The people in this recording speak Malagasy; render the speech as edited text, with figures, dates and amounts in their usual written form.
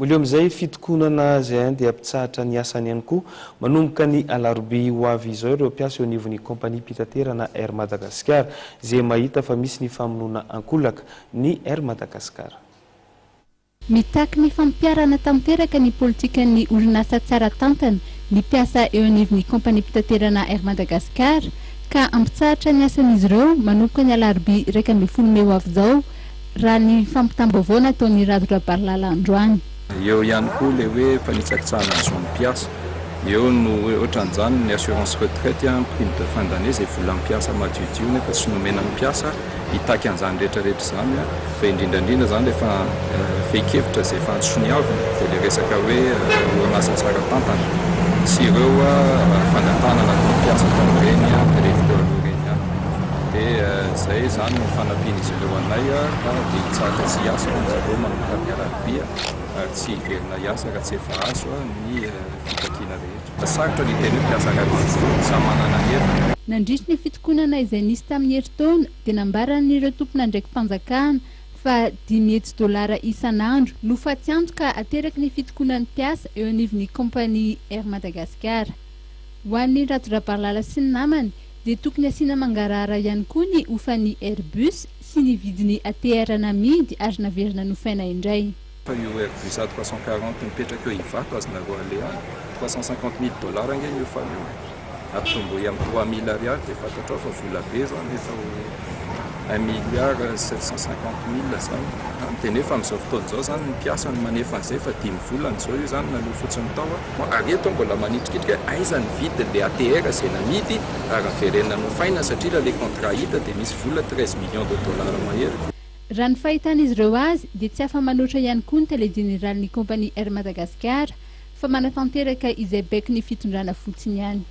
Molio amin'izay fitokonana izay dia hampitsahatra ny asany ihany koa manomboka ny alarobia ho avy izao ireo mpiasa eo anivon'ny kaompaniam-pitaterana Air Madagascar izay mahita fa misy ny famonoana ankolaka ny Air Madagascar. Mitaky ny fampiharana tanteraka ny politikan'ny orinasa tsara tantana ny mpiasa eo anivon'ny kaompaniam-pitaterana Air Madagascar ka hampitsahatra ny asan'izy ireo manomboka ny alarobia 11 mey ho avy izao, raha ny fampitam-baovao nataon'i Rado Rabarilala androany. Eo ihany koa ilay hoe fanitsakitsahana ny zon'ny mpiasa. Eo no ohatran'izany ny assurance retraite, prime de fin d'année izay volan'ny mpiasa madiodio nefa tsy nomena ny mpiasa. Hitaky an'izany rehetra rehetra izany fa indrindra indrindra izany rehefa fehin-kevitra izay efa nosoniavina dia ilay resaka hoe orinasa tsara tantana sy ireo fangatahana nataon'ny mpiasa tamin'ireny grevy teo aloha ireny ihany. Dia izay izany no fanampian'izy ireo anay ka dia hitsahatra tsy hiasa hoy zareo manomboka ny alarobia ary tsy hiverina hiasa raha tsy efa azo ny fitakiana rehetra. Sarotra ny hiteny hoe mpiasa iray manontolo, samy manana ny heviny. Nandritry ny fitokonana izay nisy tamin'ny herintaona dia nambaran'ireo tompon'andraiki-panjakana fa 500 dolara isan'andro no fatiantoka ateraky ny fitokonan'ny mpiasa eo anivon'ny kaompania Air Madagascar. Ho an'i Rado Rabarilala sy ny namany dia tokony asiana mangarahara ihany koa ny hofan'ny Airbus sy ny vidin'ny ATR namidy ary naverina nofaina indray. Fa io Airbus A 340 mipetraka eo Ivato azonareo aleha any, 350 mille dollars ange ny hofany io e! Ampitomboy amin'ny 3000 ariary dia fantatrao fa vola be izany, efa ho un milliard 750 mille izany. Dia nefa amin'izao fotoana izao izany ny mpiasa no manefa an'izay fa dimy volana izao io izany naloa fotsiny tao. Ary eto aho mbola manitrikitrika hoe aiza ny vidin'ilay ATR izay namidy ary niverenana nofaina satria raha ilay contrat hita dia misy vola 13 millions de dollars mahery. Raha ny fahitan'izy ireo azy dia tsy afa-manoatra ihany koa ny tale jeneralin'ny kaompania Air Madagascar fa manatanteraka izay baikon'ny fitondrana fotsiny ihany.